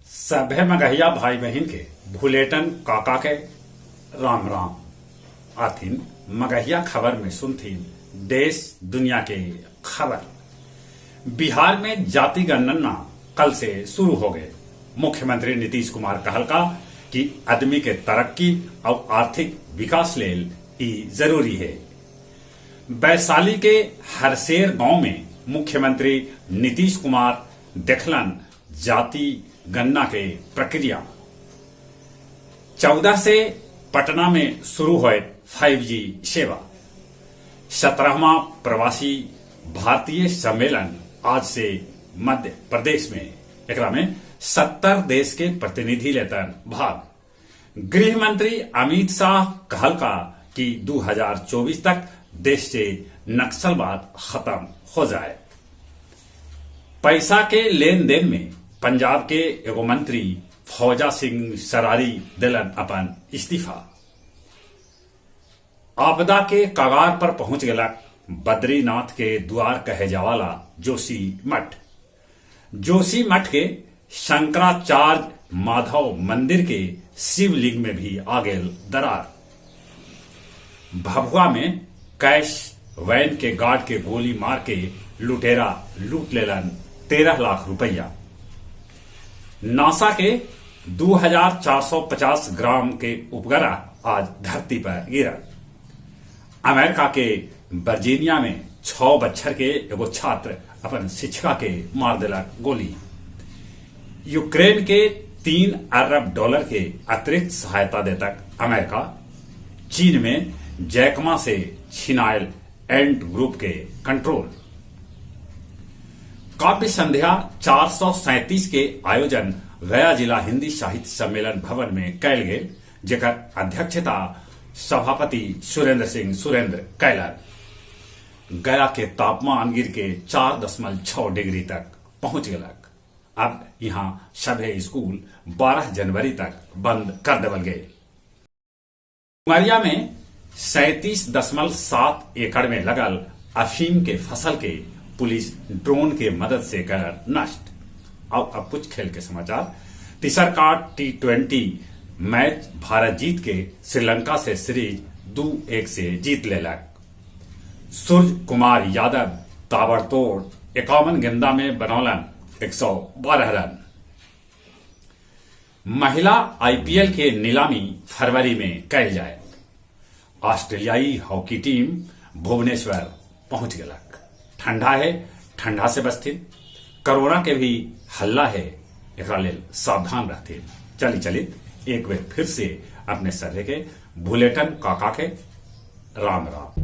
सभे मगहिया भाई बहिन के भुलेटन काका के राम राम। आथिन मगहिया खबर में सुनथिन देश दुनिया के खबर। बिहार में जाति गणना कल से शुरू हो गए। मुख्यमंत्री नीतीश कुमार कहलका कि आदमी के तरक्की और आर्थिक विकास लेल ई जरूरी हे। वैशाली के हरसेर गांव में मुख्यमंत्री नीतीश कुमार देखलन जाति गणना के प्रक्रिया। 14 से पटना में शुरू होए 5G सेवा। 17वां प्रवासी भारतीय सम्मेलन आज से मध्य प्रदेश में, एकरा में 70 देश के प्रतिनिधि लेतन भाग। गृह मंत्री अमित शाह कहलका कि 2024 तक देश से नक्सलवाद खत्म हो जाए। पैसा के लेन देन में पंजाब के एगो मंत्री फौजा सिंह सरारी देलन अपन इस्तीफा। आपदा के कगार पर पहुंच गेलक बद्रीनाथ के द्वार कहे जावाला जोशी मठ। जोशी मठ के शंकराचार्य माधव मंदिर के शिवलिंग में भी आ गेल दरार। भभुआ में कैश वैन के गार्ड के गोली मार के लुटेरा लूट लेलन 13 लाख रुपया। नासा के 2450 ग्राम के उपग्रह आज धरती पर गिरल। अमेरिका के वर्जीनिया में 6 बच्छर के एगो छात्र अपन शिक्षिका के मार देलक गोली। यूक्रेन के 3 अरब डॉलर के अतिरिक्त सहायता देतक अमेरिका। चीन में जैकमा से छिनायल एंट ग्रुप के कंट्रोल। काव्य संध्या 437 के आयोजन गया जिला हिंदी साहित्य सम्मेलन भवन में कैल गेल, जेकर अध्यक्षता सभापति सुरेंद्र सिंह सुरेंद्र कैलन। गया के तापमान गिर के 4.6 डिग्री तक पहुंच गलक। अब यहाँ सभे स्कूल 12 जनवरी तक बंद कर देवल गए। उमरिया में 37.7 एकड़ में लगल अफीम के फसल के पुलिस ड्रोन के मदद से कर नष्ट। और अब कुछ खेल के समाचार। तीसर का T20 match Bharat जीत के श्रीलंका से सीरीज 2-1 से जीत लेलक। सूर्य कुमार यादव ताबड़तोड़ 51 गेंदा में बनौलन 112 रन। महिला आईपीएल के नीलामी फरवरी में कैल जाए। ऑस्ट्रेलियाई हॉकी टीम भुवनेश्वर पहुंच गलक। ठंडा है, ठंडा से बचथिन। कोरोना के भी हल्ला है, एकरा लेल सावधान रहथिन। चली चली एक बेर फिर से अपने सभे के भुलेटन काका के राम राम।